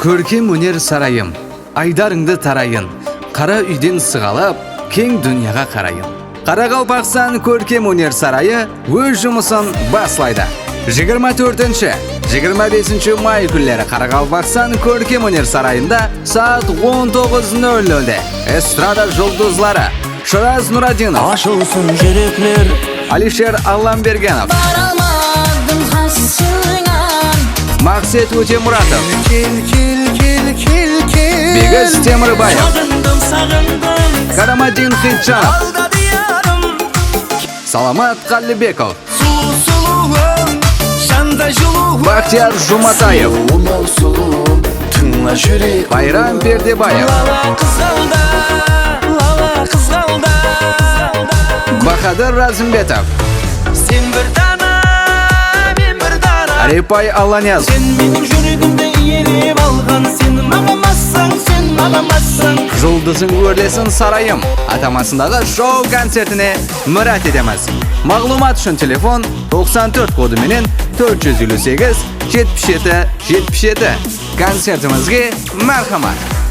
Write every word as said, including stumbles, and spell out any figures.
Kórkem óner sarayım, aydarıńdı tarayın, qara úyden sığalap, keń dúnyaǵa qarayın. Qaraqalpaqstan kórkem óner sarayı óz jumısın baslaydı. Jigirma tórtinshi, jigirma besinshi may kúnleri Qaraqalpaqstan kórkem óner sarayında saat on toǵız nol nolde estrada juldızları Shıraz Nuradinov, Ashılsın júrekler. Alisher Allambergenov, Baralmadım qasıńa. Maqset Ótemuratov, Kel, kel, kel, kel, kel. Begiz Temirbaev, Saǵındım, saǵındım. Karamatdin Xitjanov, Aldadı yarım. Salamat Qallibekov, Sulıw sulıwım, janda jılıwım. Baxtiyar Jumataev, Sulıwım, sulıwım, tıńla júregim. Bayram Perdebaev, Lala qızǵalda, lala qızǵalda. Bahadır Razımbetov, Sen bir dana, men bir dana. Arepbay Allaniyazov, Sen meniń júregimdi iyelep alǵan, sen maǵan bassań, sen maǵan bassań. Juldızıń órlesin, sarayım atamasındaǵı shou-koncertine mirát etemiz. Maǵlıwmat ushın telefon toqsan tórt kodı menen tórt júz eliw segiz, jetpis jeti, jetpis jeti. Koncertimizge márhamat!